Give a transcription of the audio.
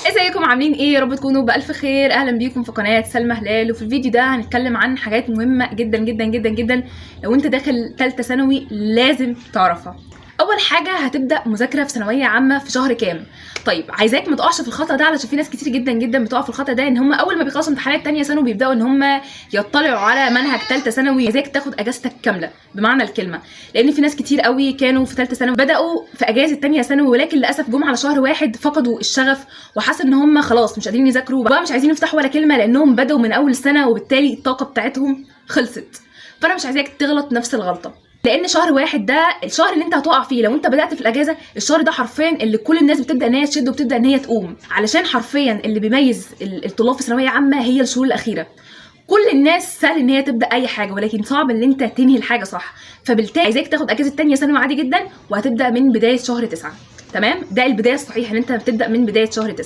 ازيكم؟ عاملين ايه؟ يا رب تكونوا بالف خير. اهلا بيكم في قناة سلمى هلال. وفي الفيديو ده هنتكلم عن حاجات مهمة جدا جدا جدا جدا لو انت داخل ثالثة ثانوي لازم تعرفها. اول حاجة، هتبدا مذاكرة في ثانوية عامة في شهر كام؟ طيب عايزاك ما تقعش في الخطا ده، علشان في ناس كتير جدا جدا بتقع في الخطا ده، ان هم اول ما بيخلصوا امتحانات تانية ثانوي بيبداوا ان هم يطلعوا على منهج ثالثة ثانوي. عايزاك تاخد اجازتك كاملة بمعنى الكلمه، لان في ناس كتير قوي كانوا في ثالثة ثانوي بداوا في اجازه تانية ثانوي، ولكن للاسف جم على شهر واحد فقدوا الشغف وحسوا ان هم خلاص مش قادرين يذاكروا بقى، مش عايزين يفتحوا ولا كلمه، لانهم بداوا من اول سنة وبالتالي الطاقة بتاعتهم خلصت. فانا مش عايزاك تغلط نفس الغلطه، لان شهر واحد ده الشهر اللي انت هتقع فيه لو انت بدات في الاجازه. الشهر ده حرفيا اللي كل الناس بتبدا ان هي تشد وبتبدا ان هي تقوم، علشان حرفيا اللي بيميز الطلاب في ثانوية عامة هي الشهور الاخيره. كل الناس سهل ان هي تبدا اي حاجه، ولكن صعب ان انت تنهي الحاجة صح. فبالتالي عايزاك تاخد اجازه تانية ثانوي عادي جدا، وهتبدا من بداية شهر 9. تمام؟ ده البداية الصحيحه، ان انت بتبدا من بداية شهر 9.